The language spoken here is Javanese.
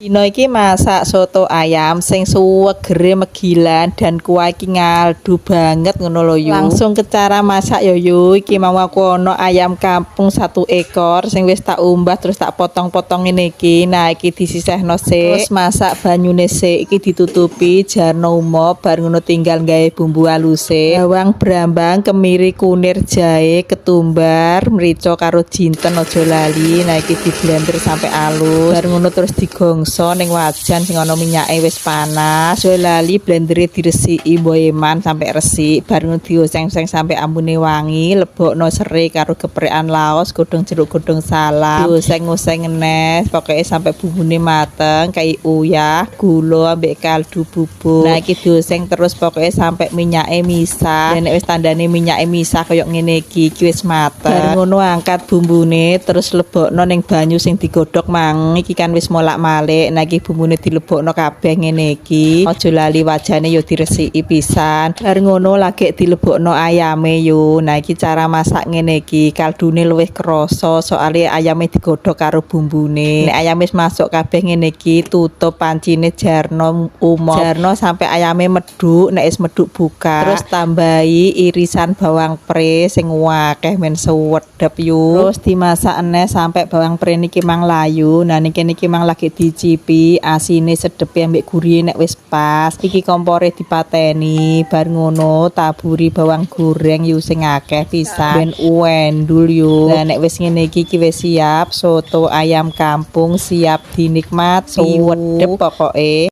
Dina iki masak soto ayam sing suwegere megilan dan kuah iki ngaldu banget ngono lho, Yu. Langsung ke cara masak yo, Yu. Iki mau aku ono ayam kampung satu ekor sing wis tak umbah, terus tak potong-potong ngene iki. Nah, iki disisihno sik. Terus masak banyune sik, iki ditutupi jarno umop, bar ngono tinggal gawe bumbu aluse. Bawang, brambang, kemiri, kunir, jahe, ketumbar, mrica karo jinten aja lali. Nah, iki di blender sampai alus. Bar ngono terus digongso ning wajan sing ana minyake wis panas. Aja lali blendere diresiki, mboeman sampai resik. Bar ngono dioseng-oseng sampai ambune wangi, lebokno serai karo geprekan laos, godhong jeruk, godhong salam. Dioseng-oseng neh, pokoke sampai bumbune mateng, kei uyah, gula ambek kaldu bubuk. Nah, iki dioseng terus pokoke sampai minyake misah. Dan nek wis tandane minyake misah koyo ngene iki, iki wis mateng. Bar ngono angkat bumbune, terus lebokno ning banyu sing digodhog mang. Iki kan wis molak-malik. Nah, iki bumbune dilebokno kabeh ngene iki. Aja lali wajane yo diresiki pisan. Bar ngono lagi dilebokno ayame yo. Nah, iki cara masak ngene iki, kaldune luwih krasa soale ayame digodhog karo bumbune. Nek ayame wis masuk kabeh ngene iki, tutup pancine, jarno umop. Jarno sampai ayame meduk, nek wis meduk buka. Terus tambahi irisan bawang pre sing akeh men suwedep, yu. Terus dimasak eneh sampai bawang pre niki mang layu. Nah, niki niki mang lagi dicipi asine, sedepe ambek gurihe. Nek wis pas, iki kompore dipateni, bar ngono taburi bawang goreng, yu, sing akeh pisan ben uendul, yu. Lah, nek wis ngene iki, iki wis siap soto ayam kampung, siap dinikmati, suwedep pokoke.